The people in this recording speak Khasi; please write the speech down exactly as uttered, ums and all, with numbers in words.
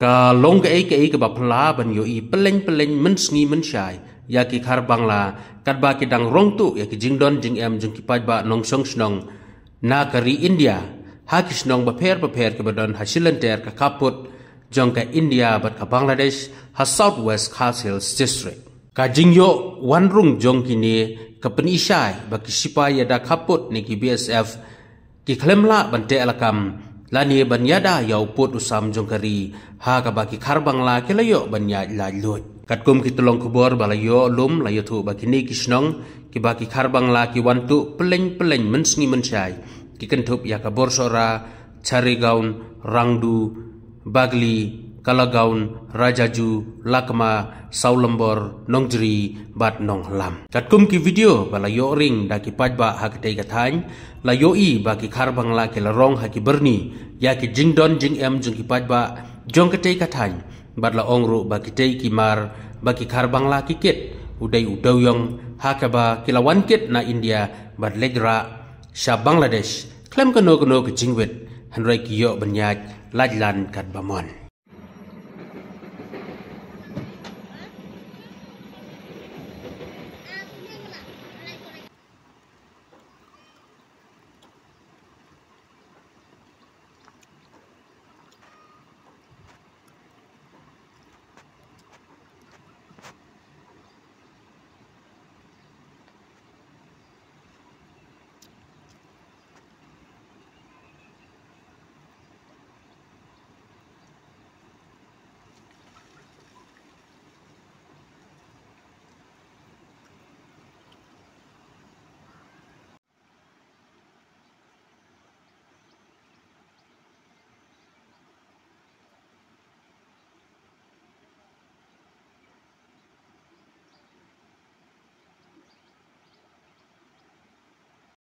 Ka long kaei kaei kaba phylla ban ïohi pylleng pylleng mynsngi mynshai ïa ki khar Bangla katba ki dang rong tuh ïa ki jingdon jingem jong ki paidbah nongshong shnong na ka ri India ha ki shnong bapher bapher kiba don ha shilynter ka khappud jong ka India bad ka Bangladesh ha South West Khasi Hills District. Ka jingïoh wan rung jong kine ka pyni shai ba ki sipai ïada khappud ne ki B S F ki khlem lah ban teh lakam lane ban ïada ïa u pud u sam jong ka ri ha kaba ki khar Bangla ki la ïoh ban ïaid laitluid. Katkum ki tyllong khubor ba la ïoh lum la ïathuh ba kine ki shnong kiba ki khar Bangla ki wan tuh pylleng pylleng mynsngi mynshai ki kynthup ïa ka Borsohra, Charigaon, Rangdu, Bagli, Kalagaon, Rajaju, Lakma, Sawlambor, Nongjri bad Nonghalam. Katkum ki video ba la ïoh ring da ki paidbah ha katei ka thaiñ, la ïohi ba ki khar Bangla ki la rong ha ki byrni ïa ki jingdon jingem jong ki paidbah jong katei ka thaiñ bad la ong ruh ba kitei ki mar ba ki khar Bangla ki kit u dei u dewïong ha kaba ki la wan kit na India bad leit rah sha Bangladesh khlem kano kano ka jingwit, hynrei ki ïoh ban ïaid laitlan katba mon.